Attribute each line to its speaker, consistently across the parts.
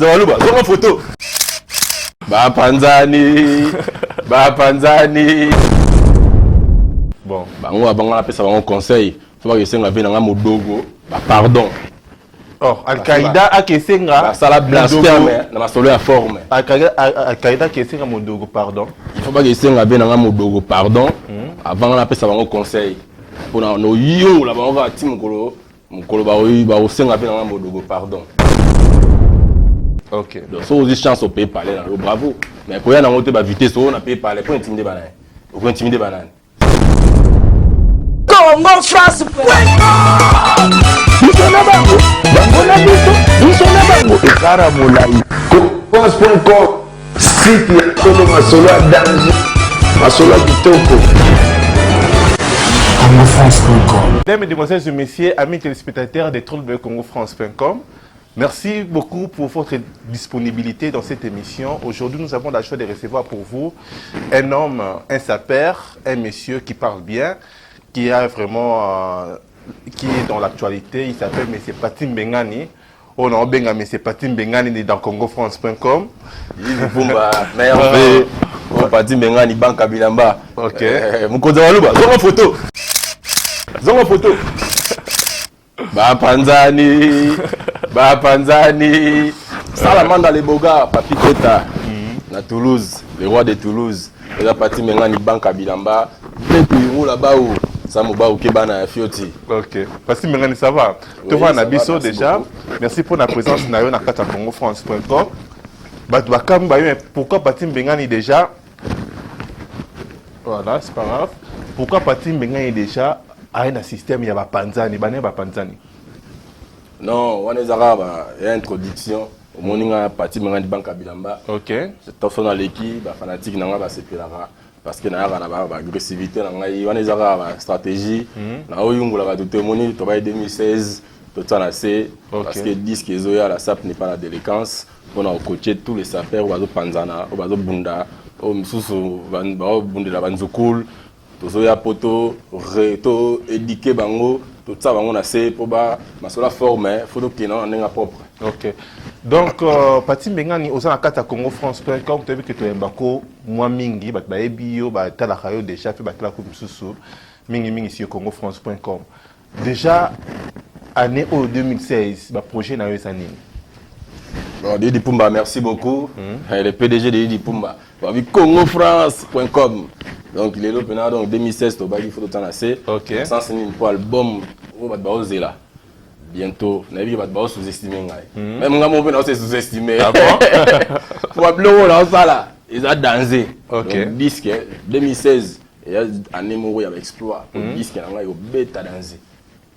Speaker 1: Baluba, zonga photo. Bapanzani, bapanzani.
Speaker 2: Bon.
Speaker 1: Bango bango napesa bango conseil. Faut bakesenga ve na nga modogo, ba pardon.
Speaker 2: Oh, Al-Qaïda akesenga
Speaker 1: basala blasphème na masolo ya forme.
Speaker 2: Al-Qaïda akesenga modogo pardon.
Speaker 1: Il faut bakesenga ve na nga modogo pardon avant nga napesa bango conseil. Mpona noyongola bango kaka ti mokolo mokolo bakosenga mpe na nga modogo pardon.
Speaker 2: Ok.
Speaker 1: Donc soki ozwi chance opaye palais na yo, bravo, mais koya nango te bavitesse oyo na paye palais mpo intimide banani, oko intimide banani.
Speaker 3: Congo France.
Speaker 4: Biso na bango, bango na biso, biso na bango ekara molai. France.com, site ya solo, masolo ya danger, masolo ya kitoko.
Speaker 5: CongoFrance.com.
Speaker 2: Mesdames, Mesdemoiselles et Messieurs, amis téléspectateurs de www.congofrance.com, merci beaucoup pour votre disponibilité dans cette émission. Aujourd'hui, nous avons la joie de recevoir pour vous un homme, un sapeur, un monsieur qui parle bien, qui a vraiment, qui est dans l'actualité. Il s'appelle Monsieur Patim Bengani. On a benga Monsieur Patim Bengani dans congofrance.com.
Speaker 1: Yves Pumba, merveille. Pati Mbengani, banka bilamba.
Speaker 2: Ok.
Speaker 1: Mokonzi ya baluba, zonga photo. Zonga photo. Bapanzani, bapanzani. Salamanda Leboga, Papi Keta na Toulouse, le roi de Toulouse. Eza Pati Mbengani, banka bilamba. Mpe yungula bau. Samu bau ke bana ya fioti.
Speaker 2: Ok. Patim Bengani, ça va? Tu vois,
Speaker 1: ça va,
Speaker 2: Nabiso
Speaker 1: merci
Speaker 2: déjà.
Speaker 1: beaucoup.
Speaker 2: Merci pour la présence na yo na kati ya congofrance.com. Bato bakambi bayo, mais pourquoi Patim Bengani déjà? Voilà, c'est pas grave. Pourquoi Patim Bengani déjà a un système ya bapanzani, bana bapanzani?
Speaker 1: Non, wana ezaka ba ya introduction. Omoni nga Pati Mbengani, banka bilamba. Toso naleki, bafanatike na nga basepelaka parce que nayaka na baagressivité na ngai. Wana eza kaka bastratégie na oyungola bato te. Omoni, tobai 2016, totia na se parce que disque ezoya, la sape n'est pas la délinquance, mpona kocoacher tous les sapeurs oyo bazopanzana, oyo bazobunda, oyo mosusu baobundela banzukul. Tozoya mpo to éduquer bango, totia bango na se mpo ba masolo ya forme, faut tokende na ndenge propre.
Speaker 2: Ok. Donc, Patim Bengani, oza na kati ya congofrance.com, toyebi ke toyembako mwa mingi, bato bayebi yo, batalaka yo déjà, mpe batalaka mosusu mingimingi sur congofrance.com. Déjà, année oyo 2016, baprojet na yo eza nini?
Speaker 1: Bon, Didi Pumba, merci beaucoup. Le PDG de Didi Pumba. Babi congofrance.com. Donc, il est là, maintenant, donc 2016, tobaki faut totia na se. Sans nini po album oyo bato baozela bientôt. Nayebi ke bato bao sous-estime ngai. Même ngai moko mpe nao se sous-estime.
Speaker 2: Ah bon?
Speaker 1: Po babiloko oyo naosala eza danger. Donc, disque 2016 eya année moko ya baexploit. Po disque na ngai ekobeta danger.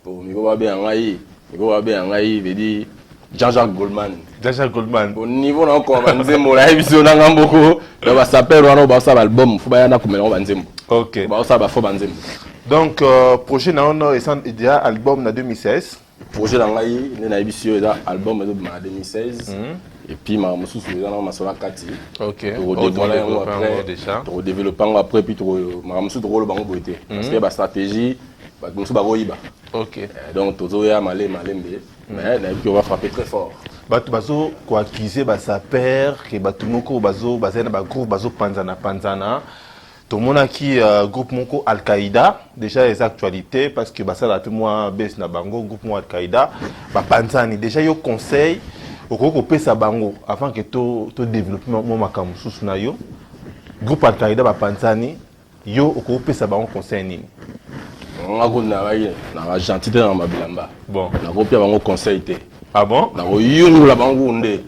Speaker 1: Po miko babenga ngai, miko babenga ngai vedi Jean-Jacques Goldman.
Speaker 2: Jean-Jacques Goldman.
Speaker 1: Au niveau na okoma banzembo, nayebi biso nanga moko na basapeur wana oyo baosala baalbum, faut baya nakomela yango banzembo. Baosala bafo banzembo.
Speaker 2: Donc, projet na yo eza déjà album na 2016.
Speaker 1: Projet na ngai nde nayebi si oyo eza album ezobima na 2016 et puis makambo mosusu eza nango masolo ya kati. Tokodévoile yango après,
Speaker 2: déjà.
Speaker 1: Tokodéveloppe yango après, puis makambo mosusu tokoloba yango boye te parce que bastratégie, bato mosusu bakoyiba. Donc tozoya malembe malembe, mais nayebi que on va frapper très fort.
Speaker 2: Bato bazo koaccuser basapeur ke bato moko bazo bazali na bagroupe, bazopanzana panzana. Tomonaki groupe moko Al-Qaïda, déjà eza actualité parce que basalaka mpe mwa base na bango. Groupe moko Al-Qaïda bapanzani déjà. Yo, conseil okoki kopesa bango avant ke to développe mwa makambo mosusu na yo, groupe Al-Qaïda bapanzani, yo okoki kopesa bango conseil nini?
Speaker 1: Nga kutu nayaki naka gentil te na mabilamba.
Speaker 2: Bon.
Speaker 1: Nakopia bango conseil te.
Speaker 2: Ah bon?
Speaker 1: Nakoyungula bango nde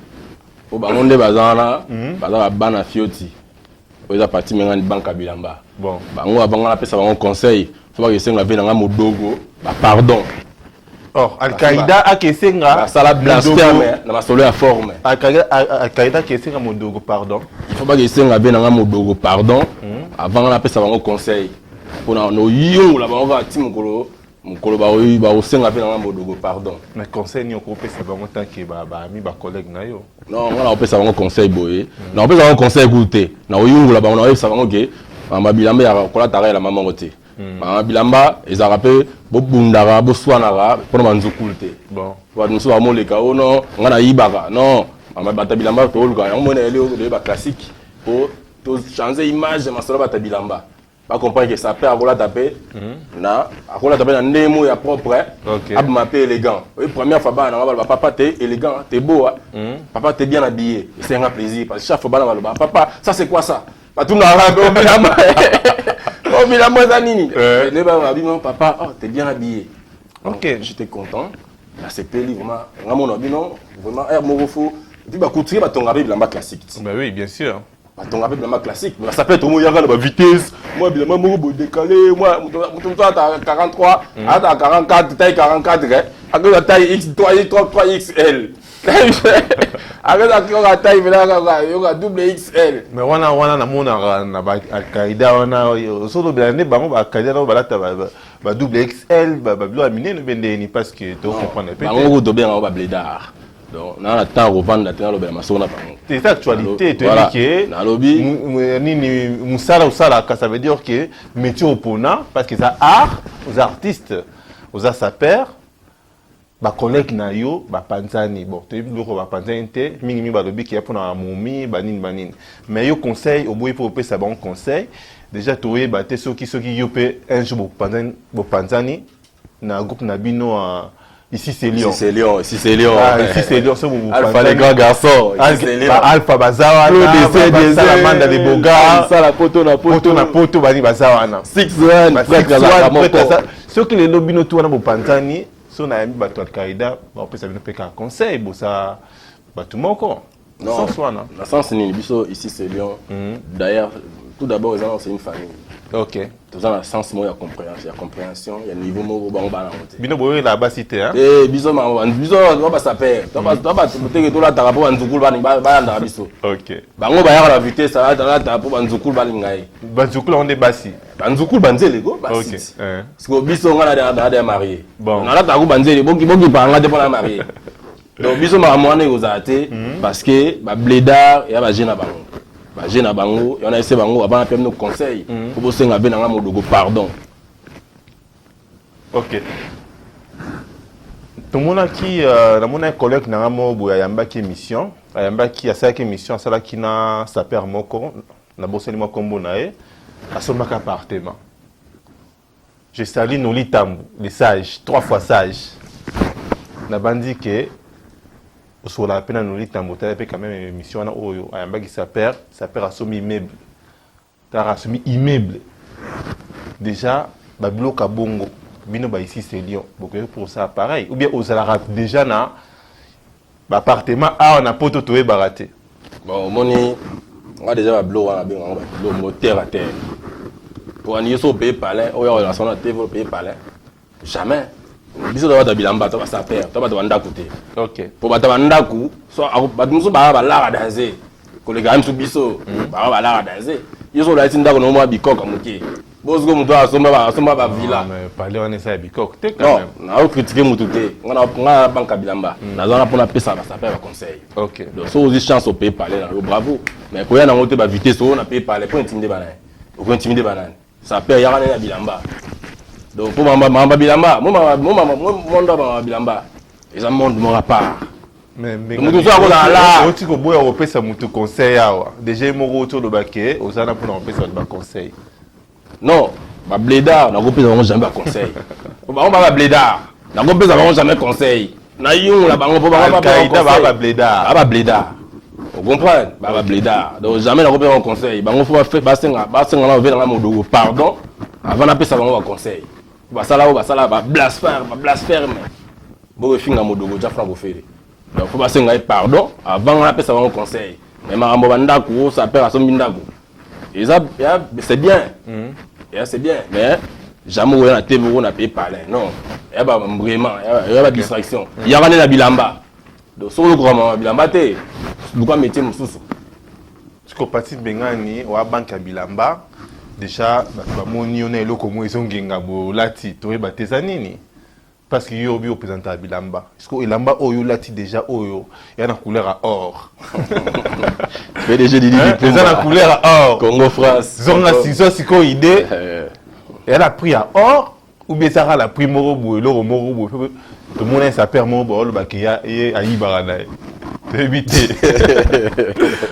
Speaker 1: po bango nde baza wana, baza babana fioti. Oyo eza Pati Mengani, banka bilamba.
Speaker 2: Bon.
Speaker 1: Bango abango napesa bango conseil, faut bakesenga ve na nga modogo bapardon.
Speaker 2: Oh, Al-Qaïda akesenga
Speaker 1: basala blasphème na masolo ya forme.
Speaker 2: Al-Qaïda akesenga modogo pardon.
Speaker 1: Il faut bakesenga ve na nga modogo pardon avant nga napesa bango conseil, mpona noyongola bango kaka ti mokolo mokolo bakosenga mpe na nga modogo pardon.
Speaker 2: Mais conseil nini okopesa bango tant que baami, bacollègue na yo?
Speaker 1: Non, nga nakopesa bango conseil boye, nakopesa bango conseil kutu te, nakoyungula bango, nakoyebisa bango ke mama bilamba ezalaka kolataka elamba moko te. Mama bilamba ezalaka mpe bobundaka, boswanaka mpona banzukulu te.
Speaker 2: Bon.
Speaker 1: Bato mosusu bamoleka o non, nga nayibaka non. Bato bilamba toluka yango, mona eli oyo baclassique po tochange image ya masolo. Bato bilamba bacomprendre que sapeur akolata mpe na akolata mpe na ndenge moko ya propre, abima mpe élégant. Oyo première fois bana nanga baloba: "Papa, t'es élégant, t'es beau, hein. Papa, t'es bien habillé." C'est un plaisir parce que chaque fois bana baloba: "Papa, ça c'est quoi ça?" Batunaka bilamba, o bilamba eza nini? Nde babima: "Papa, oh, t'es bien habillé." J'étais content, nasepeli vraiment. Nga mona bino vraiment aire moko fo, et puis bacouturier batonga mpe bilamba classique.
Speaker 2: Ben oui, bien sûr.
Speaker 1: Batonga mpe bilamba classique, mais basapeur tomo yaka na bavitesse, mwa bilamba moko boye décalé, mwa moto moto ata 43, ata 44, taille 44, akoza taille x 3 3 3 XL, akoza kaka taille mpena kaka yoka double XL.
Speaker 2: Mais wana namonaka na baalkaïda wana, ozolobela nde bango baalkaïda nao balata ba double XL, babiloko ya minene mpe ndeni, parce que tocomprendre
Speaker 1: pe. Bango kutu tobenga bablédard, donc naa na temps kovanda te, nalobela masolo na bango.
Speaker 2: Eza actualité, toyebi ke
Speaker 1: nalobi
Speaker 2: nini mosala osalaka, ça veut dire que métier opona, parce que eza art, oza artiste, oza sapeur. Bacollègue na yo bapanzani, bon, toyebi biloko bapanzani te mingimingi, balobi ke ya mpona bamomi banini banini, mais yo conseil oboyi mpo opesa bango conseil. Déjà toyeba te soki yo mpe un jour bopanzani, bopanzani na groupe na bino, ici c'est Lyon.
Speaker 1: Ici c'est Lyon, ici c'est Lyon.
Speaker 2: Ah, ici c'est Lyon. So
Speaker 1: Alpha les grands garçons. Ici c'est Lyon.
Speaker 2: Alpha baza wana, basala manda de boga.
Speaker 1: Sala poto na
Speaker 2: poto. Poto na poto, bani baza wana.
Speaker 1: 6 1 prêtre azalaka moko.
Speaker 2: Soki lelo bino tu wana bopanzani, so nayambi bato Alkaïda, baopesa bino mpe kaka conseil, bosa bato moko.
Speaker 1: Non,
Speaker 2: sens wana.
Speaker 1: Na sens nini? Biso ici c'est Lyon. D'ailleurs, tout d'abord eza, c'est une famille. Toza na sens moko ya compréhension, ya compréhension ya niveau moko bango bana yango te.
Speaker 2: Bino boyela basi te, hein?
Speaker 1: Te, biso biso to basapeur, to bato teke tolataka mpo banzukulu balandaka biso. Bango bayaka na vitesse, alataka mpo banzukulu balinga ye.
Speaker 2: Banzukulu yango nde basi?
Speaker 1: Banzukulu banzele ko basiti. Siko biso, nga na ya marié, nalataka ku banzele, bokipaka nga te mpo na marié. Donc biso makambo wana ekozala te, parce que bablédard ya baje na bango, baje na bango wana ese bango abana mpe bino conseil mpo bosenga mpe nanga modogo pardon.
Speaker 2: Ok, tomonaki, namonaki collègue na nga moko boye ayambaki émission, ayambaki, asalaki émission, asalaki na sapeur moko, nabosani mwa nkombo na ye, asombaki appartement. Je salue Noli Tambu le sage, trois fois sage. Nabandi ke osokolaka mpe na Noli Tambu, otala mpe quand même émission wana oyo ayambaki sapeur. Sapeur asombi immeuble, tara asombi immeuble déjà. Babiloko ya bongo, bino ba ici c'est Lyon, bokoki pour ça pareil, ou bien ozalaka déjà na baappartement awa na poto, toyebaka te?
Speaker 1: Bon, omoni nga déjà babiloko wana bengango babiloko moko terre à terre. Po ani yo so opaye palin oyo akolasa na te, opaye palin jamais. Biso to bato ya bilamba, to basapeur, to bato bandako te. Po bato bandako so bato mosusu baya balaka danse koleka misu. Biso baya balaka danse. Yo so olakisi ndako na mwa bikoka moke, bosiko moto asomba bavilla.
Speaker 2: Palais wana eza ya bikoke te.
Speaker 1: Non, naocritiquer motu te. Nga na banka bilamba, naza wana mpona apesa basapeur baconseil. Donc so ozwi chance opaye palais na yo, bravo, mais koya nango te bavitesse oyo na paye palais mpo intimider banani, okointimider banani? Sapeur yaka nene ya bilamba. Donc mpo mamba bilamba, monde ya mamba bilamba eza monde moko à part. Motu so akozala la
Speaker 2: oti koboya kopesa motu conseil awa déjà, ye moko oti oloba ke oza na mpona kopesa bato baconseil.
Speaker 1: Non, bablédard nakopesa bango jamais baconseil. Bango ba bablédard, nakopesa bango jamais conseil, nayungola bango mpo
Speaker 2: bango bablédard.
Speaker 1: Bablédard, ocomprendre, ba bablédard. Donc jamais nakopesa bango conseil. Bango fo basenga na ovelanga modogo pardon avant napesa bango baconseil. Basala oyo basala bablasphème, bablasphème bokofinga modogo ja franc kofele. Donc fo basenga ye pardon avant nga napesa bango conseil. Mais makambo bandako o sapeur asombi ndako eza, c'est bien, ya c'est bien, mais jamais oya na tv oko na paye palin. Non, ya ba vraiment ya ba distraction yaka nde na bilamba. Donc soki okoka mama bilamba te, luka métier mosusu.
Speaker 2: Siko Pati Mbengani oya banque ya bilamba déjà, bato bamoni yo na eloko moko ezongenga boye olati, toyeba te eza nini, parce que yo obi opresentaka bilamba. Siko elamba oyo olati déjà oyo eza na couleur ya or.
Speaker 1: PDG Didi.
Speaker 2: Eza na couleur ya or.
Speaker 1: Congo France.
Speaker 2: Zonga sizo sikoyo idée eza na prix ya or ou bien ezaka na prix moko boye, eloko moko boye. Tomona sapeur moko boye olobaki ye ayibaka na ye. Toyebi te,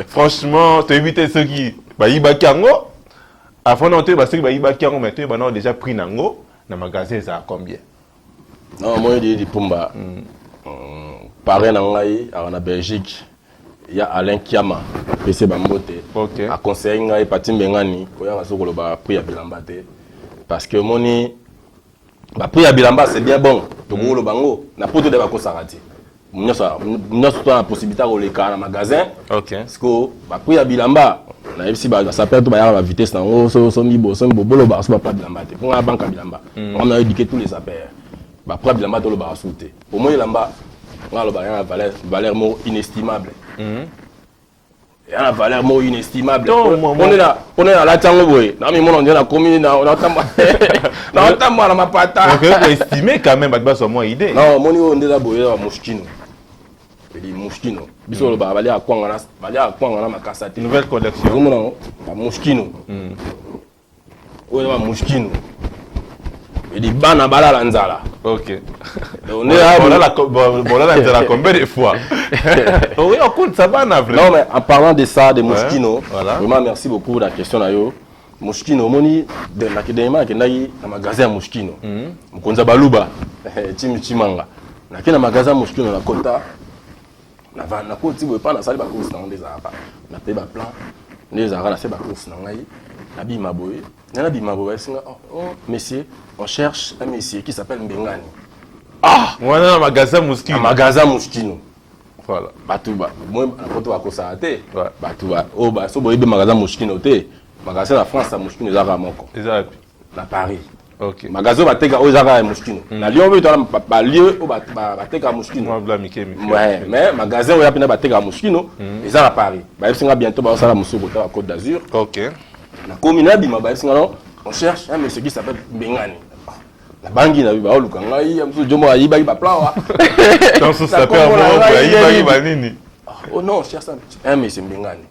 Speaker 2: franchement toyebi te soki bayibaki yango. Avant na toyeba soki bayibaki yango, mais toyeba nao déjà prix nango na magasin ezala combien?
Speaker 1: Non, moi Didi Pumba, parrain na ngai awa na Belgique ya Alain Kiama, apesi bambote. Aconseille ngai: Pati Mbengani, koyanga soki koloba prix ya bilamba te, parce que omoni baprix ya bilamba, c'est bien bon, tokokoloba yango na poto nde bakosaka te. Nyonso nyonso to na possibilité ya koleka na magasin. Parce que baprix ya bilamba, nayebisi basapeurs to bayaka bavitesse nango, sombi bo sombi bobolobaka so baprix ya bilamba te, mpo nga banque ya bilamba nga na éduquer tous les sapeurs. Baprix ya bilamba tolobaka su te. Omoi elamba nga alobaka ya na valeur moko inestimable, ya na valeur moko inestimable. Mpona nalati yango boye, namimona nde nakomi naotambola na mapata.
Speaker 2: Estime quand même, bato bazwa mwa idée.
Speaker 1: Non, omoni oyo nde eza boye, eza bamoschino edi Moschino. Biso olobaka baliaka kwanga, baliaka kwanga na makasa te.
Speaker 2: Nouvelle collection.
Speaker 1: Ozomona ngo bamoschino, oyo eza bamoschino edi bana balala nzala.
Speaker 2: Bolala nzala combien de fois? Oui, okutisa bana.
Speaker 1: Non, mais en parlant de ça, de Moschino, voilà. Vraiment merci beaucoup la question na yo. Moschino, omoni dernièrement akendaki na magasin ya Moschino, mokonzi ya baluba Timi Chimanga. Nake na magasin ya Moschino, nakota, nakoti boye mpa nasali bacourse nango nde ezalaka nape baplan nde ezalaka nase bacourse na ngai, nabima boye, nde nabima boye, basinga: "Oh, oh, monsieur, on cherche un monsieur qui s'appelle Mbengani."
Speaker 2: Ah, wana na magasin Moschino?
Speaker 1: Na magasin Moschino.
Speaker 2: Voilà.
Speaker 1: Bato na poto bakosala te. Bato oyo so boyebi magasin Moschino te, magasin na France ya Moschino ezalaka moko.
Speaker 2: Eza
Speaker 1: na Paris. Magasin oyo bateka oyo ezalaka ya Moschino. Na Lyon oyo toala balieu oyo batekaka Moschino, mais magasin oyo mpena batekaka Moschino eza na Paris. Bayebisi nga bientôt baosala mosusu kota ba Côte d'Azur. Nakomi, nabima, bayebisi nga: "Non, on cherche un monsieur qui s'appelle Mbengani." Nabangi na baoluka ngai ya mosusu jomo ayibaki baplan wa.
Speaker 2: Ayibaki banini?
Speaker 1: "Oh non, on cherche un monsieur Mbengani."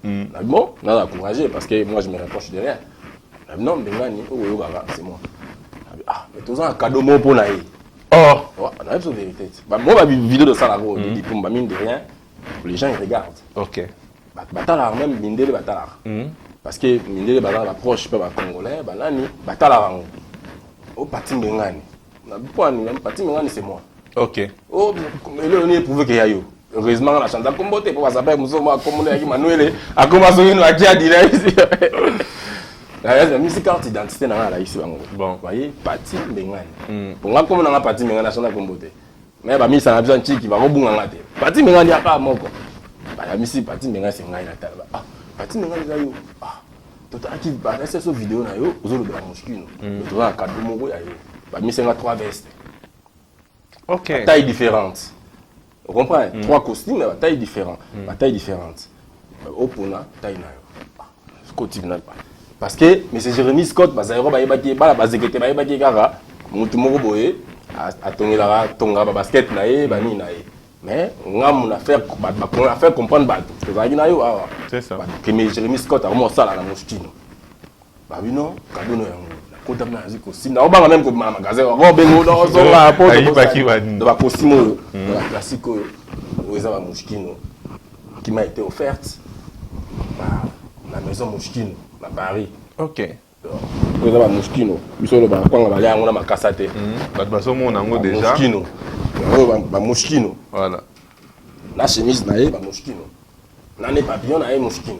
Speaker 1: Bon, naza courageux parce que moi je me reproche de rien. "Non, Mbengani oyo oyokaka, c'est moi." "Ah, mais toza na cadeau moko mpo na ye."
Speaker 2: Oh.
Speaker 1: Nayebi so vérité te. Mo bavideo tosalaka oyo, Didi Pumba, mine de rien les gens ils regardent. Bato batalaka, même mindele batalaka, parce que mindele baza na baproche mpe bacongolais banani batalaka yango. "O Pati Mbengani pwani?" "Pati Mbengani, c'est moi." "O eloko nini eprouve ke ya yo?" Heureusement nga na chanza kombo te, mpo basapeur mosusu mo akombo yaki Manuele akoma soki no akia dila misi carte d'identité na nga, alakisi bango.
Speaker 2: Bon.
Speaker 1: Voyez, Pati Mbengani, po nga kombo na nga Pati Mbengani, nachanza kombo te, mais bamisana biso ntiki bakobunganga te. Pati Mbengani aka moko, bayamisi Pati Mbengani se ngai natala: "Ah, Pati Mbengani, eza yo. Ah, totalaki balasi so video na yo ozolobela Moschino, toza na cadeau moko ya yo." Bamisenga trois vestes. Taille différente, vous comprenez? Trois costumes mais bataille différent, bataille différente, opona taille na yo koti na, parce que monsieur Jérémy Scott bazalaki bayebaki bana bazekete, bayebaki kaka motu moko boye atongelaka tongaka babasket na ye banini na ye, mais ngamu na faire na faire comprendre bato tozalaki na yo awa.
Speaker 2: C'est ça.
Speaker 1: Keme Jérémy Scott akoma osala na Moschino, babino cadeau no yango. Nakota mpe nazwi costume, naobanga même kobima na magasin, bakobengo ozonga po
Speaker 2: Ayibaki banini.
Speaker 1: Bacostume oyo ba classique oyo, oyo eza bamoschino qui m'a été offerte par la maison Moschino na Paris. Oyo eza bamoschino, biso oyo bakwanga balia yango na makasa te.
Speaker 2: Bato bazomona yango déjà.
Speaker 1: Bamoschino oyo, bamoschino. Na chemise na ye bamoschino, na ne papillon na ye Moschino.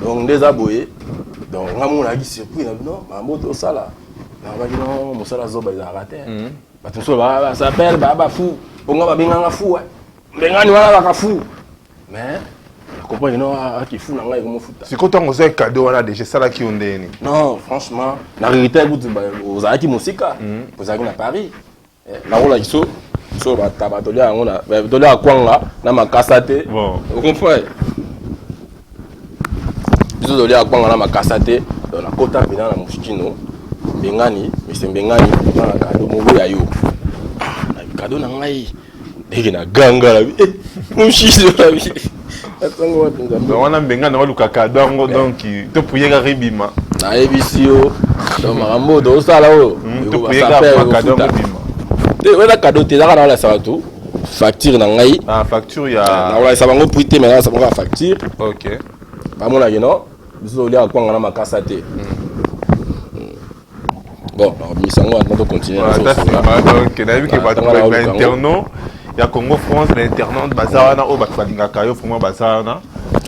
Speaker 1: Donc nde eza boye. Donc nga moko nayaki surpris na bino makambo tosala, nabaki no mosala zoba ezalaka te. Bato mosusu basapele baya bafu mpo nga babenganga fu Mbengani wana alaka fu, mais nacomprendre no aki fu na ngai ekomofuta.
Speaker 2: Sikoyo ntango ozwa cadeau wana déjà, esalaki yo ndeni?
Speaker 1: Non, franchement, na réalité kutu ozalaki mosika, ozalaki na Paris. Nakolaki so so bataba tolia yango na tolia kwanga na makasa te. Ocomprendre, biso tolia kwanga na makasa te. Donc nakota mpena na Moschino, Mbengani, monsieur Mbengani, nga na cadeau moko ya yo. Ah, na cadeau na ngai ndenge na ganga na bi Moschino na bi atango wapi, Nzambe.
Speaker 2: Donc wana Mbengani waluka cadeau yango, donc topuye kaka ebima.
Speaker 1: Nayebisi yo, donc makambo oyo tozosala oyo
Speaker 2: Topuye kaka cadeau yango ebima.
Speaker 1: Te, oyo eza cadeau te, ezaka na olasa bato. Facture na ngai.
Speaker 2: Ah, facture ya.
Speaker 1: Nakolakisa bango prix te, mais nalakisa bango ya facture.
Speaker 2: Ok.
Speaker 1: Bamonaki no biso toliaka kwanga na makasa te. Bon, nakobimisa yango wana, tocontinue.
Speaker 2: Donc nayebi ke bato bainterno ya Congo France na internaute baza wana, oyo bato balingaka yo vraiment baza wana.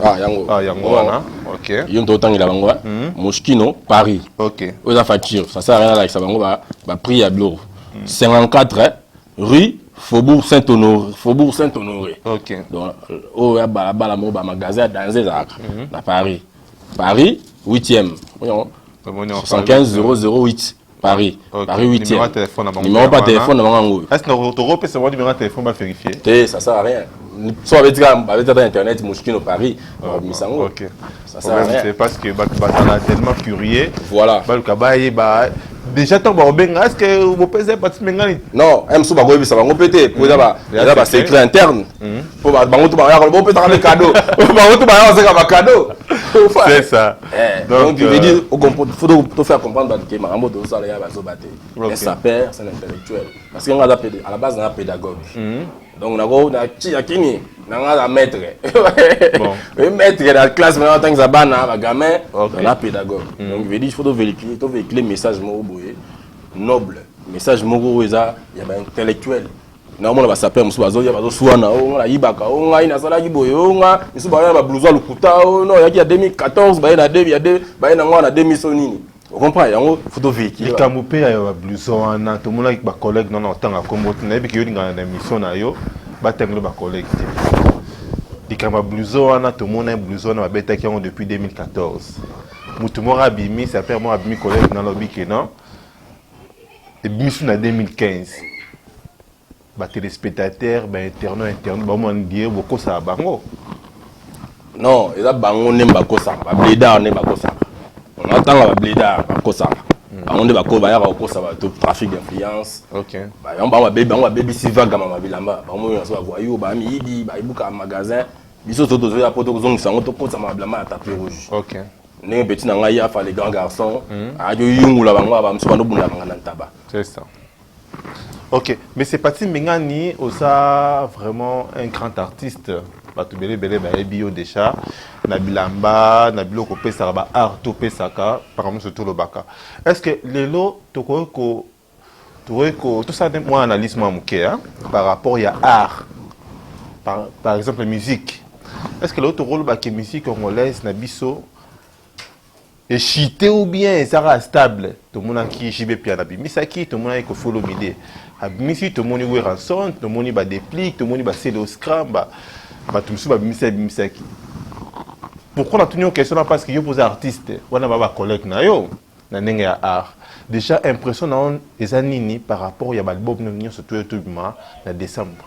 Speaker 1: Ah, yango.
Speaker 2: Ah, yango wana, ok.
Speaker 1: Yo moto otangela bango, Moschino Paris.
Speaker 2: Ok.
Speaker 1: Oyo eza facture, ça sert à rien nalakisa bango baprix ya biloko. 54 rue Faubourg Saint-Honoré, Faubourg Saint-Honoré.
Speaker 2: Ok.
Speaker 1: Donc oyo ya balabala moko, bamagasin ya danger ezalaka na Paris, Paris 8e, 75 008 Paris.
Speaker 2: Ok.
Speaker 1: Paris 8e.
Speaker 2: Numéro ya téléphone na bango.
Speaker 1: Numéro pa téléphone na bango yango oyo.
Speaker 2: Est-ce que tokopesa bango numéro ya téléphone bavérifie?
Speaker 1: Te, ça sert à rien. So babeti kaka, babeti ata internet Moschino Paris, babimisa yango.
Speaker 2: Ok.
Speaker 1: Ça sert à rien.
Speaker 2: C'est parce que bato bazala tellement curieux.
Speaker 1: Voilà.
Speaker 2: Baluka bayeba déjà ntango bakobenga, est ce que bopesa Pati Mengani?
Speaker 1: Non, mosusu bakoyebisa bango mpe te, po eza basecret interne, po bango to bayaka bopesaka mpe cadeau, bango to bayaka koseka bacadeau.
Speaker 2: C'est ça.
Speaker 1: Donc, je veux dire, faut to faire comprendre bato ke makambo tozosala ya bazoba te. Un sapeur, c'est un intellectuel, parce que nga aza à la base naza pédagogue. Donc nako nakini nanga aza maître, maître na classe, maintenant otangisa bana, bagamin, na pédagogue. Donc je veux dire, il faut to véhiculer message moko boye noble, message moko oyo eza ya baintellectuel. Naomona basapeur mosusu bazoya, bazoswana: o nga nayibaka, o ngai nasalaki boye, o nga misusu baye na bablouson ya lokuta, o no oyaki ya 2014, baye na ya baye na ngo na 2000 so nini. Ocomprend yango, faut tovéhicule.
Speaker 2: Likambo mpe ya bablouson wana, tomonaki bacollègue nana otanga kombo te, nayebi ke yo olingana na émission na yo batangelo bacollègue te. Likambo ya blouson wana, tomona blouson wana babetaki yango depuis 2014. Motu moko abimi, sapeur moko abimi, collègue nalobi ke non, ebimisi na 2015. Batéléspectateur, bainternaute, internaute bamona die bokosaka bango.
Speaker 1: Non, eza bango nde bakosaka, bablédard nde bakosaka. Onatanga bablédard bakosaka bango nde bayaka kokosa bato, trafic d'influence. Bango babebi, bango babebisi vagama mabilamba. Bango oyo naso bavoyu, bamiyibi, bayebuka magasin. Biso to tozoya po tokozongisa yango, tokotisa bilamba ya tapis rouge. Ndenge petit na ngai afa, les grands garçons, ayaki oyungula bango, bamosusu bandobunda banga na ntaba.
Speaker 2: C'est ça. Ok, mais c'est Pati Mengani, oza vraiment un grand artiste. Bato ebele ebele bayebi yo déjà na bilamba, na biloko opesaka, ba art topesaka, par exemple tolobaka. Est-ce que lelo tokoki ko tokoki ko tosala mwa analyse mwa moke, hein, par rapport ya art, par exemple musique? Est-ce que lelo tokolobaka musique congolaise na biso echute ou bien ezaka stable? Tomonaki JB Mpiana abimisaki, tomonaki Koffi Olomide abimisi, tomoni Werrason, tomoni badéplique, tomoni basele oscram, bato mosusu babimisi, abimisaki. Pourquoi natuni yo question na? Parce que yo mpoza artiste wana, ba bacollègue na yo na ndenge ya art, déjà impression na yo eza nini par rapport ya baalbum nyonso toyo tobima na décembre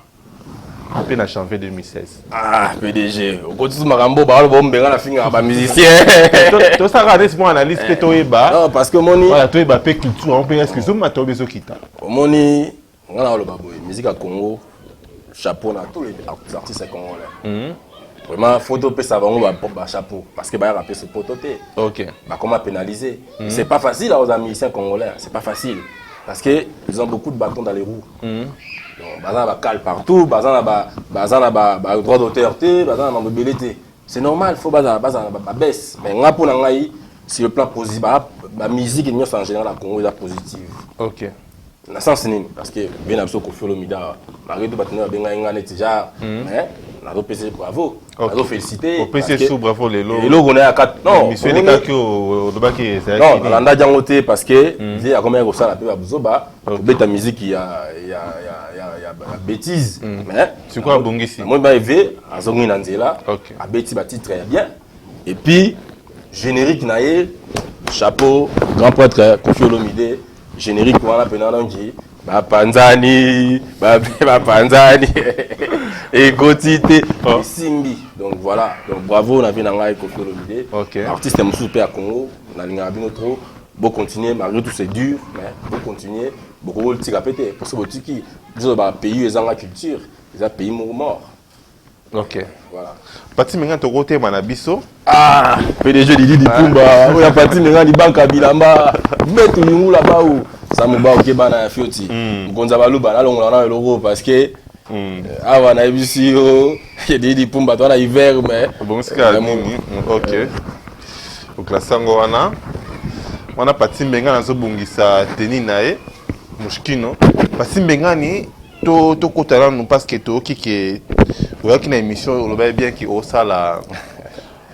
Speaker 2: mpe na janvier 2016?
Speaker 1: Ah, PDG, okotisi makambo, bakalo bombenga na fingaka bamusicien.
Speaker 2: Tosalaka neti mwa analyse mpe toyeba.
Speaker 1: Non, parce que omoni
Speaker 2: Voilà, toyeba mpe culture yango mpe, est ce que ezomata oyo ezokita?
Speaker 1: Omoni, nga na oloba boye, musique ya Congo, chapeau na tous les artistes congolais. Vraiment, faut topesa bango bachapeau, parce que bayaka mpe poto te. Bakoma pénalisé. C'est pas facile aux musiciens congolais, c'est pas facile, parce que ils ont beaucoup de bâtons dans les roues. Donc baza na bacale partout, baza na badroit d'auteur te, baza na mambo ebele te. C'est normal, faut bazala na babaisse. Mais nga, mpo na ngai, sur le plan positif, bamusique nyonso en général ya Congo eza positive. Na sens nini? Parce que be na biso Koffi Olomide awa, malgré tout bato nde babengai nga neti genre, mais nazopesa bravo, nazofélicité.
Speaker 2: Opesi su bravo lelo?
Speaker 1: Eloko na yaka non.
Speaker 2: Émission elekaki, olobaki ezalaki.
Speaker 1: Non, nalandaki yango te, parce que vie akomaki kosala mpe babuzoba, kobeta musique ya bêtise. Mais
Speaker 2: Sikoyo abongisi.
Speaker 1: Namoni ba eve azongi na nzela. Abeti batitre ya bien, et puis générique na ye, chapeau grand prêtre Koffi Olomide. Générique wana mpena nonki bapanzani, bapanzani ekoti te, esimbi. Donc voilà, donc bravo na vie na ngai Koffi Olomide. Artiste mosusu mpe ya Congo, nalingaka bino trop, bocontinue malgré tout, c'est dur, mais bocontinue, bokokotika mpe te, poso botiki biso bapays ezanga culture, eza pays moko mort. Voilà.
Speaker 2: Pati Menga, tokotema na biso.
Speaker 1: Ah, PDG Didi Dipumba, oyo Pati Menga, libanka bilamba betu yungula bau samu bao ke bana ya fioti, mokonzi ya baluba, nalongola na eloko parce que Awa nayebisi yo, Didi Pumba, toza na hiver, mais
Speaker 2: obongisika nini? Ok, oclasser yango wana wana. Pati Mbengani azobongisa teni na ye Moschino. Pati Mbengani, tokota nanu parce que toyoki ke oyaki na émission, olobaki bien ke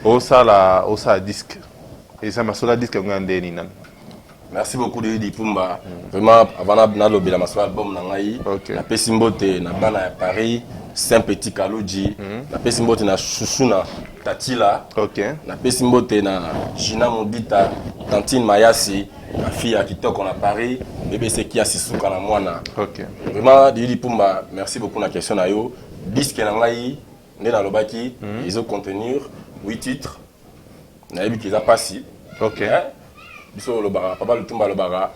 Speaker 2: osala disque. Eza masolo ya disque yango ya ndeni nanu?
Speaker 1: Merci beaucoup, Didi Pumba. Vraiment, avant nalobela masolo album na ngai, napesi mbote na bana ya Paris, Saint Petit Kaluji. Napesi mbote na Chouchouna Tatila. Napesi mbote na Gina Modita, Tantine Mayasi, bafille ya kitoko na Paris, BBC Kiasi suka na mwana. Vraiment, Didi Pumba, merci beaucoup na question na yo. Disque na ngai, nde nalobaki, ezo contenir 8 titres. Nayebi ke eza mpasi. Biso olobaka, papa Lutumba alobaka,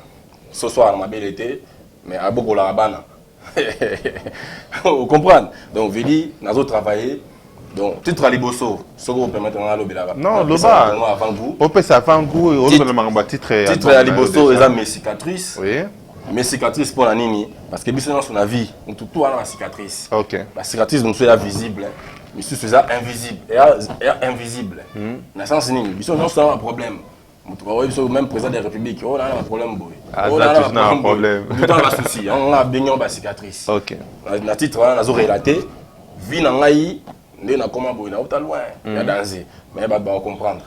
Speaker 1: soso na mabele te, mais abokolaka bana, comprendre? Donc vedi nazo travailler. Donc titre ya liboso, soki opermettre nga alobelaka.
Speaker 2: Non, loba.
Speaker 1: Avant goût.
Speaker 2: Opesa avant goût, olobela makambo ya titre.
Speaker 1: Titre ya liboso eza "Mes cicatrices". Mes cicatrices, mpo na nini? Parce que biso nyonso na vie, motu tu wana na cicatrice. Bacicatrice mosusu eza visible, misusu eza invisible. Eya invisible na sens nini? Biso nyonso wana problème, moto baoyebi biso, même président de la République oyo naa na baproblème boye,
Speaker 2: Aza
Speaker 1: na basouci yango nga abengi yango bacicatrice. Na titre wana nazo relater vie na ngai, nde nakoma boye, nauta loin ya danger, mais bato bakocomprendre.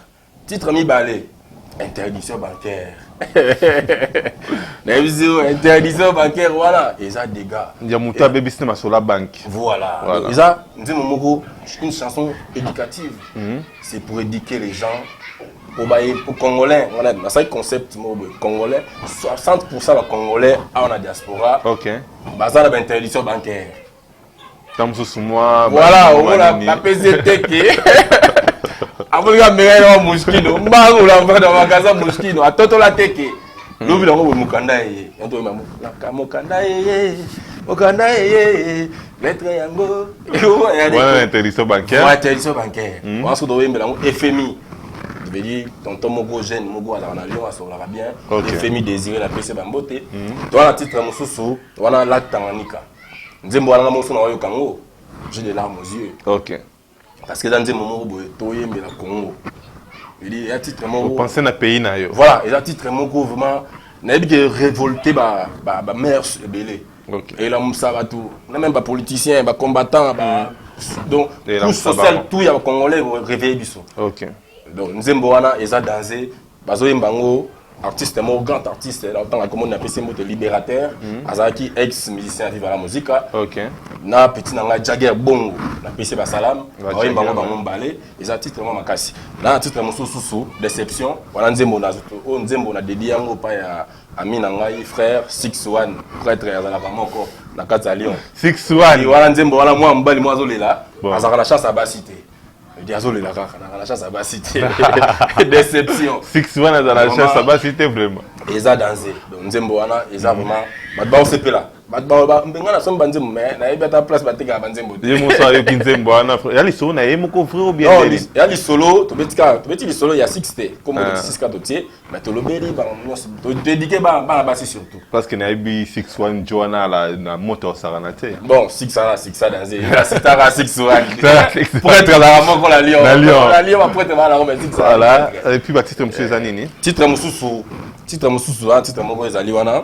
Speaker 1: Titre mibale, "Interdiction bancaire". Nayebi yo, interdiction bancaire wana eza dégâts
Speaker 2: ya moto abebisi na masolo ya banque.
Speaker 1: Voilà. Eza nzembo moko, une chanson éducative. C'est pour éduquer les gens, po baye po Congolais wana nasali concept moko boye: Congolais, 60 % bacongolais awa na diaspora baza na bainterdiction bancaire.
Speaker 2: Ntango mosusu mwa
Speaker 1: Voilà, omona bapesi eteke, amonika meka wa Moschino, mbangu na magasin Moschino, atotola teke, lobi nango boye mokanda eye, yango mokanda eye, mokanda eye, lettre yango.
Speaker 2: Wana interdiction bancaire.
Speaker 1: Interdiction bancaire wana, soki toyembela yango FMI, veut dire tonton moko jeune moko azalaka na Lyon, asololaka bien. FMI Désiré, napesi bambote. To wana titre mosusu wana, "Lac Tanganyika". Nzembo wana nga moso na oyoka yango, j'ai des larmes aux yeux. Parce que eza nzembo moko boye toyembela Congo, eza titre moko
Speaker 2: Pense na pays na yo.
Speaker 1: Voilà, eza titre moko vraiment nayebi ke révolté bamœurs ebele, elamusa bato na même bapoliticien, bacombattant, donc couche sociale tout ya bacongolais, réveille biso. Donc nzembo wana eza danger, bazoyemba yango artiste moko, grand artiste na otanga komoni, napesi mbote, Libérateur, azalaki ex musicien ya Viva la Musica, na petit na ngai Jagger Bongo, napesi basalam. Baoyemba yango bango mibale, eza titre moko makasi. Na titre mosusu susu, "Déception". Wana nzembo oyo, nzembo na dédier yango epai ya ami na ngai, frère 61, prêtre azalaka moko na kati ya Lyon.
Speaker 2: 61.
Speaker 1: Wana nzembo wana, mwa mobali moko azolela, azalaka na chance ya basi te, edi azolela kaka naka na chance ya basi te, "Déception".
Speaker 2: 61 azala na chance ya basi te vraiment.
Speaker 1: Eza danger. Donc nzembo wana eza vraiment, bato baosepela, bato mbenga na sombi banzembo, mais nayebi ata place batekaka banzembo
Speaker 2: te. Ye moso ayoki nzembo wana, ya lisolo na ye moko vrai ou bien?
Speaker 1: Ya lisolo, tobeti kaka, tobeti lisolo ya 6 te, kombo 6 kaka totie, mais tolobeli bango nyonso, toéduquer bana basi surtout.
Speaker 2: Parce que nayebi 61 jo wana na moto osakana te.
Speaker 1: Bon, 6 wana 6 danger, sitaka 61, prêtre azalaka moko na Lyon.
Speaker 2: Na Lyon.
Speaker 1: Na Lyon baprêtre bana yango, mais 6.
Speaker 2: Voilà, et puis batitre mosusu eza nini?
Speaker 1: Titre mosusu wana, titre moko ezali wana,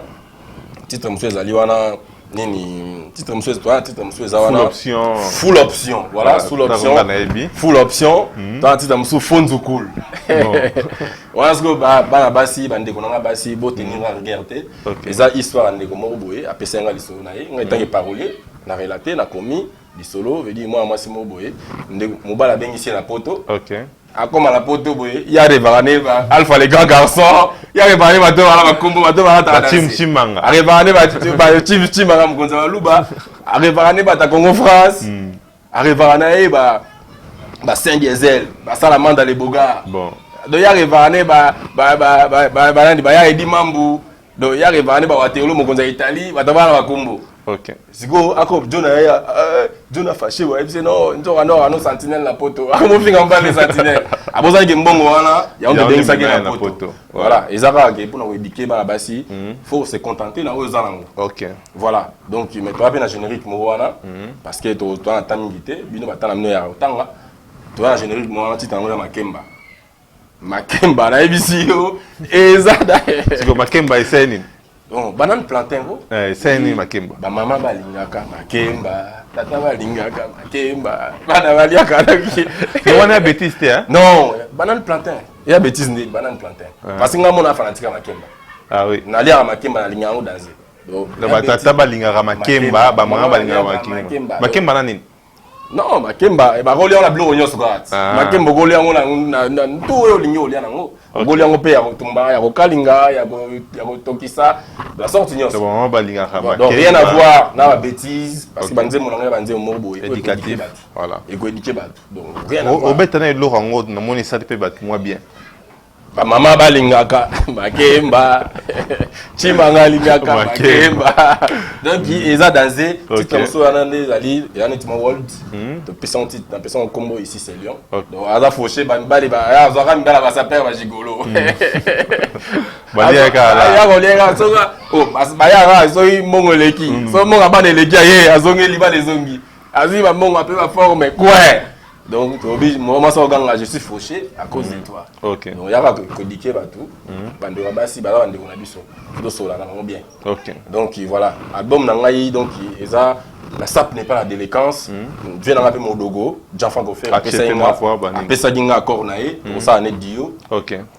Speaker 1: titre mosusu ezali wana nini? Titre mosusu wana, titre mosusu eza wana
Speaker 2: "Full option".
Speaker 1: "Full option", voilà, "Full option". "Full option". Twana titre mosusu, "Fonzukul". Wana sikoyo bana basi, bandeko na nga basi, botenir nga rigueur te. Eza histoire ya ndeko moko boye, apesi nga lisolo na ye. Ngai ntange parolier, na relaté, nakomi lisolo, veut dire mwana mwasi moko boye, ndeko mobali abengisi ye na Poto. Akóma na Poto boye, ye arêvaka ne Alpha le grand garçon, ye arêvaka ne bato wana bakombo, bato
Speaker 2: balataka,
Speaker 1: arêvaka ne Chief Chimanga, mokonzi ya baluba, arêvaka ne bato ya Congo France, arêvaka na ye ba Saint Diesel, basala manda le bogar. Donc ye arêvaka ne banani, baya Edi Mambu. Donc ye arêvaka ne bawatelo, mokonzi ya Italie, bato bana bakombo. Sikoyo ako jo na ye, jo na fâché, boyebi se no nzoka no ano sentinelle na Poto, akomofinga mobali sentinelle. Abosani ke mbongo wana yango nde ebengisaki ye na poto. Voilà, eza kaka ke mpona koéduquer bana basi, faut se contenter na oyo eza nango. Voilà, donc mais toya mpe na générique moko wana, parce que toza na temps mingi te. Bino batala bino ya kotanga, toya na générique moko wana, titre yango ya Makemba. Makemba, nayebisi yo, eza
Speaker 2: Siko makemba esali nini?
Speaker 1: Bon, banane plantain ngo.
Speaker 2: Esali nini makemba?
Speaker 1: Bamama balingaka makemba, tata balingaka makemba, bana baliaka naki.
Speaker 2: Wana ya bêtise te, hein?
Speaker 1: Non, banane plantain eya bêtise nde? Banane plantain, parce que nga mona fanatique ya makemba.
Speaker 2: Ah oui.
Speaker 1: Naliaka makemba, nalinga yango danse.
Speaker 2: Batata balingaka makemba, bamama balingaka makemba. Makemba na nini?
Speaker 1: Non, makemba bakolia yango na biloko nyonso kaka ti. Makemba okolia yango na ntu oyo olingi olia nango. Okolia yango mpe ya kotumba, ya kokalinga, ya kotokisa, la sorte nyonso.
Speaker 2: Bamama balingaka.
Speaker 1: Donc rien à voir na babêtise, parce que banzembo na ngai, banzembo moko boye
Speaker 2: éducatif,
Speaker 1: voilà, ekoéduquer bato. Donc rien à voir.
Speaker 2: Obeta na eloko yango, namoni esali mpe bato mwa bien.
Speaker 1: Bamama balingaka makemba, Chimanga alingaka makemba, donc eza danse. Titre mosusu wana nde ezali, eza neti mo world. Topesa titre, napesa ngo nkombo Ici c'est Lyon. Donc aza fauché, bamibali azwaka mibala, basapeurs, bagigolos.
Speaker 2: Baliaka.
Speaker 1: Koliaka soki bayaka, soki mbongo eleki, soki mbongo bana eleki, aye azongeli bana, ezongi, azwi bambongo ape baforme quoi. Donc tobi mwasi oganga: "Je suis fauché à cause de toi." Donc yaka koéduquer bato. Bandeko ya basi baza bandeko na biso, tosola na bango bien. Donc voilà, album na ngai, donc eza La sape n'est pas la délinquance. Vie na nga mpe modogo Gianfranco Fer apesaki nga accord na ye, tokosala ne dio.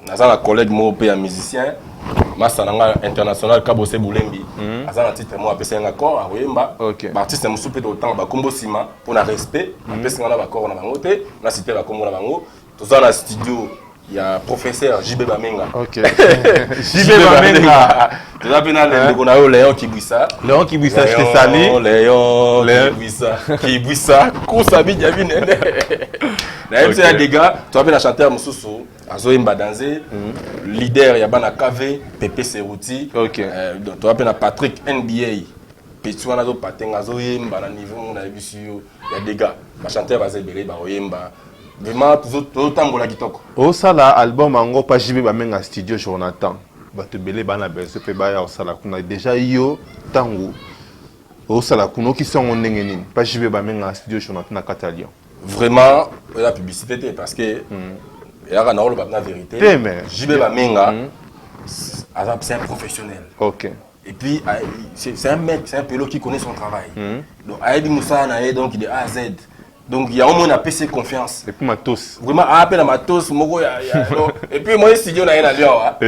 Speaker 1: Naza na collègue moko mpe ya musicien, masa na nga international, Kabose Bulembi, aza na titre moko, apesaki nga accord, akoyemba. Baartiste mosusu mpe tokotanga bakombo nsima, mpona respect apesi nga na baaccord na bango te na cité bakombo na bango. Toza na studio ya professeur JB Bamenga.
Speaker 2: JB Bamenga.
Speaker 1: Toza mpe na ndeko na yo Léon Kibwisa.
Speaker 2: Léon Kibwisa, je te salue.
Speaker 1: Léon Kibwisa, Kibwisa kusa bidia binene, nayebi so ya dégâts. Toza mpe na chanteur mosusu azoyemba danse, leader ya bana KV, Pepe Seruti. Toza mpe na Patrick NBA, petit wana azopatenga, azoyemba na niveau moko nayebisi yo ya dégâts. Bachanteur baza ebele, bakoyemba. Vraiment tozotambola kitoko.
Speaker 2: Osala album yango pa JB Bamenga, studio Jonathan. Bato ebele bana besoin mpe baya kosala kuna. Déjà yo ntango osala kuna, okisi yango ndenge nini pa JB Bamenga, studio Jonathan na kati ya Lyon?
Speaker 1: Vraiment eza publicité te, parce que eyaka na oloba na vérité.
Speaker 2: Te, mais
Speaker 1: JB Bamenga aza, c'est un professionnel. Et puis c'est un mec, c'est un pélo qui connaît son travail. Donc ayebi mosala na ye, donc de A à Z. Donc yango moni apesi confiance.
Speaker 2: Et puis matos.
Speaker 1: Vraiment ape na matos moko ya, donc, et puis moi studio na ye na Lyon awa,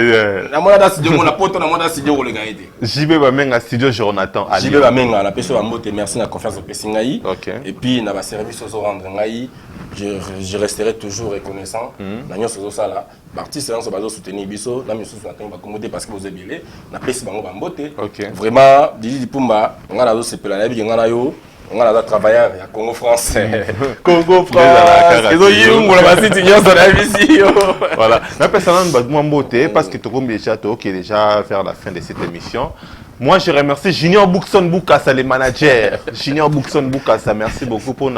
Speaker 1: namoni ata studio moko na poto, namoni ata studio koleka ye te.
Speaker 2: JB Bamenga, studio Jonathan à
Speaker 1: JB
Speaker 2: Lyon.
Speaker 1: Bamenga, napesi yo bambote, merci na confiance opesi ngai. Et puis na baservice ozorendre ngai, je resterai toujours reconnaissant na nyonso ozosala. Baartiste nyonso bazosoutenir biso, na misusu natangi bakombo te parce que boza ebele, napesi bango bambote. Vraiment, Didi Dipumba, ngai nazosepela, nayebi ke ngai na yo, ngai naza travailleur ya Congo France, Congo France ezoyungola basiti nyonso, nayebisi yo.
Speaker 2: Voilà, napesa nanu bato mwa mbote, parce que tokomi déjà, tokoki déjà vers la fin de cette émission. Moi, je remercie Junior Bookson Boukassa, le manager Junior Bookson Boukassa, merci beaucoup pour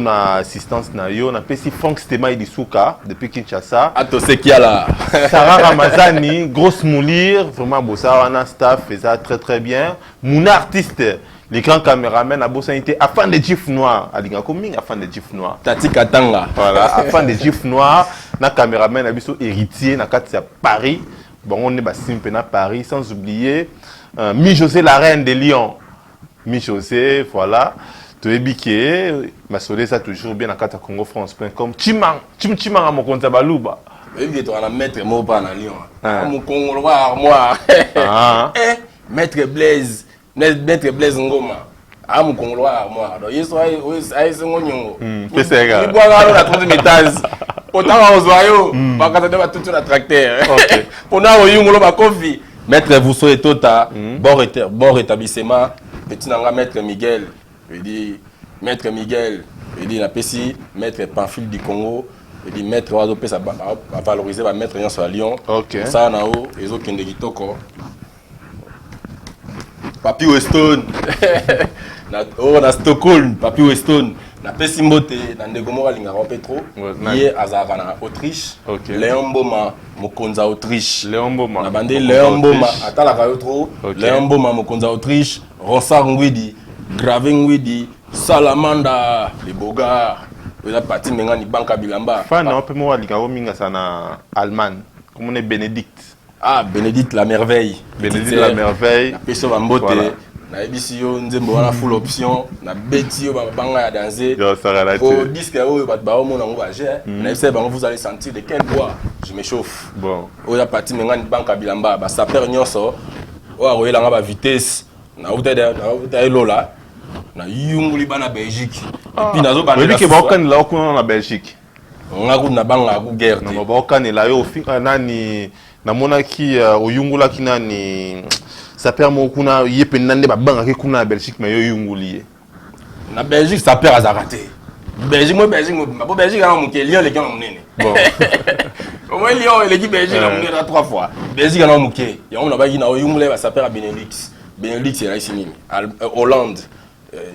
Speaker 2: na assistance na yo. Napesi Frank Stema Idisuka depuis Kinshasa.
Speaker 1: Atosekiala.
Speaker 2: Sarah Ramazani, grosse moulire, vraiment bosa wana, staff eza très très bien. Mouna artiste, les grands caméramans, abosani te afin de gif noir, alingako mingi afin de gif noir.
Speaker 1: Tati Katanga.
Speaker 2: Voilà, afin de gif noir na caméraman na biso héritier na kati ya Paris, bango nde basimbi mpe na Paris. Sans oublier Mi José, la reine de Lyon, Mi José, voilà. Toyebi ke masolo eza toujours bien na kati ya congofrance.com. Chimang Chimanga, mokonzi ya baluba.
Speaker 1: Oyebi ke toka na maître moko mpa na Lyon, mokongo lokwa armoire. Eh, maître Blaise, maître Blaise Ngoma, a mokongo lokwa armoire. Donc ye so ayesengo nyongo.
Speaker 2: Pesa ye kaka.
Speaker 1: Libwaka alo na 30 étage, otanga kozwa yo bakata nde batutu na tracteur mpona oyungolo bakofi. Maître Vuso Etota, bon rétablissement, petit nanga maître Miguel, edi maître Miguel, edi napesi maître Pamphile du Congo, edi maître oyo azopesa bavaloriser bamaître nyonso ya Lyon. Mosala na yo ezokende kitoko. Papi Weston na, oh, na Stockholm, Papi Weston. Napesi mbote na ndeko moko alingaka mpe trop, ye azalaka na Autriche, Léon Mboma, mokonzi ya Autriche.
Speaker 2: Léon Mboma.
Speaker 1: Na bande Léon Mboma atalaka yo trop. Léon Mboma, mokonzi ya Autriche, Ronsard Ngwidi, Grave Ngwidi, Salamanda le Bogar, eza Pati Mengani, banka bilamba.
Speaker 2: Fan na mpe moko alingaka mingi, aza na Allemagne, komona Bénédicte.
Speaker 1: Ah, Bénédicte la merveille.
Speaker 2: Bénédicte la merveille.
Speaker 1: Napesi yo bambote. Nayebisi yo, nzembo wana full option, nabeti yo banga ya danse. Po disque oyo bato baomona yango baje, nayebisa bango: vous allez sentir de quel bois je me chauffe.
Speaker 2: Bon.
Speaker 1: Oyo ya Pati Mengani, banka bilamba, basapeurs nyonso oyo akoyelanga bavitesse, nauta elola, nayunguli bana Belgique et puis
Speaker 2: nazobandela. Baokanela yo kuna na Belgique.
Speaker 1: Nga kutu nabangaka ku guerre te.
Speaker 2: Baokanela yo nani, namonaki oyungulaki nani, sapeur moko kuna, ye mpenza nde babangaki kuna na Belgique, mais yo oyunguli ye.
Speaker 1: Na Belgique sapeur azalaka te. Belgique mo, Belgique mobimba po Belgique yana moke, Lyon eleki yana monene.
Speaker 2: Bon.
Speaker 1: Omoi Lyon eleki Belgique na monene na trois fois. Belgique yana moke, yango nabaki na oyungula ye basapeurs ya Benelux. Benelux elakisi nini? Hollande,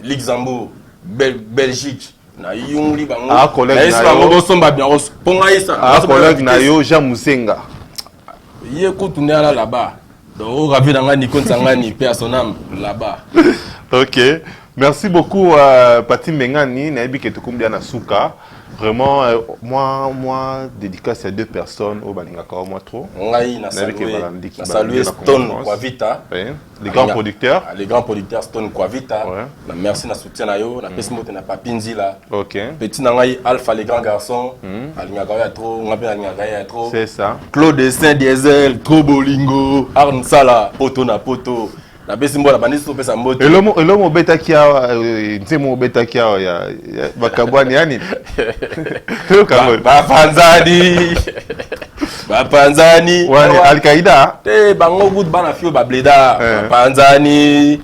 Speaker 1: Luxembourg, Belgique, nayunguli bango, nayesi bango bosomba bango mpo ngai.
Speaker 2: Collègue na yo Jean Musenga.
Speaker 1: Ye kutu nde ala là-bas. Donc oyo na ngai Niko Nsangani, paix à son âme là-bas.
Speaker 2: Ok, merci beaucoup, Pati Mengani. Nayebi ke tokomi na suka. Vraiment, moi dédicace à deux personnes oyo balingaka moi trop.
Speaker 1: Ngai na saluer Stone Kwavita.
Speaker 2: Oui. Les grands producteurs.
Speaker 1: Les grands producteurs Stone Kwavita. Na merci na soutien na yo. Napesi mbote na Papi Nzila. Petit na ngai Alpha les grands garçons. Alingaka ya trop, nga pe alingaka ya trop.
Speaker 2: C'est ça.
Speaker 1: Claude Saint Diesel, trop bolingo, Arn Sala, poto na poto. Napesi mbola bandisi, topesa mbote.
Speaker 2: Elomo obetaki awa, nzembo obetaki awa ya bakabwani yani.
Speaker 1: Bapanzani, bapanzani.
Speaker 2: Wani Alkaïda.
Speaker 1: Te, bango kutu bana fio bableda. Bapanzani,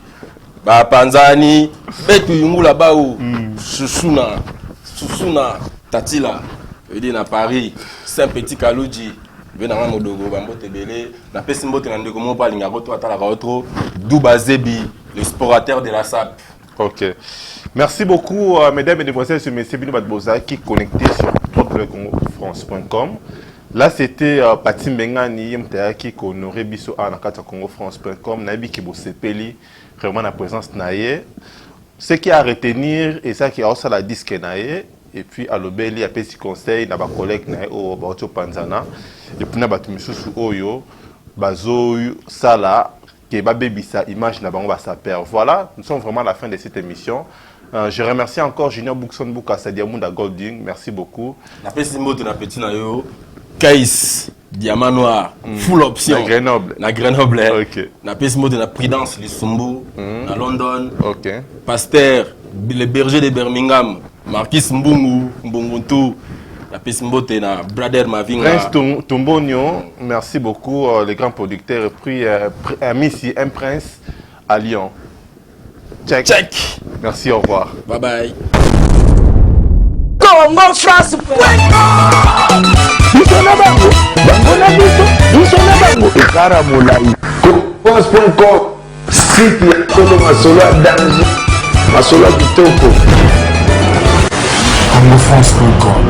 Speaker 1: bapanzani, betu yungula bau susuna susuna tatila edi na Paris, Saint Petit Kaluji mpe nanga modogo, bambote ebele. Napesi mbote na ndeko moko mpo alingaka to atalaka yo trop, Duba Zebi, le sporateur de la SAP.
Speaker 2: Ok. Merci beaucoup, mesdames, mesdemoiselles et messieurs. Bino bozalaki connecté sur www.congofrance.com. Là, c'était Pati Mbengani, qui honoré biso à congofrance.com. Nayebi ke bosepeli, vraiment la présence na ye. Ce qui a à retenir, et ça qui a aussi la disque na ye, et puis alobeli, apesi conseil na ba collègue na ye oyo bauti opanzana, et puis na bato misusu oyo bazo sala ke babebisa image na bango basapeurs. Voilà, nous sommes vraiment à la fin de cette émission. Je remercie encore Junior Bookson Bukasa Diamunda Golding, merci beaucoup.
Speaker 1: Napesi mbote na petit na yo Kais Diamant Noir, full option.
Speaker 2: Na Grenoble.
Speaker 1: Na Grenoble. Napesi mbote na Prudence Lisumbu na London. Pasteur le berger de Birmingham, Marquis Mbungu Mbunguntu, napesi mbote na Brader Mavinga.
Speaker 2: Prince Tombonio, merci beaucoup, les grands producteurs, et puis Missy, un prince à Lyon. Check.
Speaker 1: Check.
Speaker 2: Merci, au revoir.
Speaker 1: Bye bye.
Speaker 3: Congo France.
Speaker 4: Biso na bango, bango na biso, biso na bango, ekara molai. France.com, site ya solo, masolo ya danger, masolo ya kitoko.
Speaker 5: Congofrance.com.